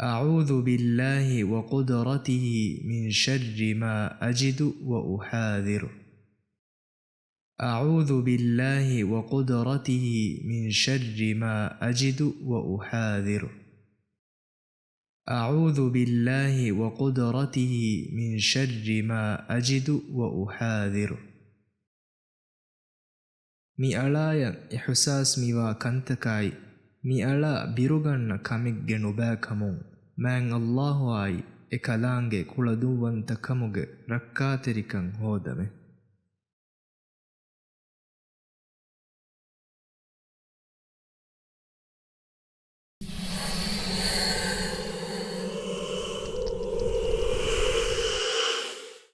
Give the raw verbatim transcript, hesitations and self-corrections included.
أعوذ بالله وقدرته من شر ما أجد وأحاذر. أعوذ بالله وقدرته من شر ما أجد وأحاذر. أعوذ بالله وقدرته من شر ما أجد وأحاذر. މިއަޅާޔަށް އިޙުސާސް މިވާ ކަންތަކާއި، މިއަޅާ ބިރުގަންނަ ކަމެއްގެ ނުބައިކަމުން، މާތް ﷲ އާއި އެ ކަލާނގެ ކުޅަދުންވަންތަކަމުގެ ރައްކާތެރިކަން ހޯދަމެ.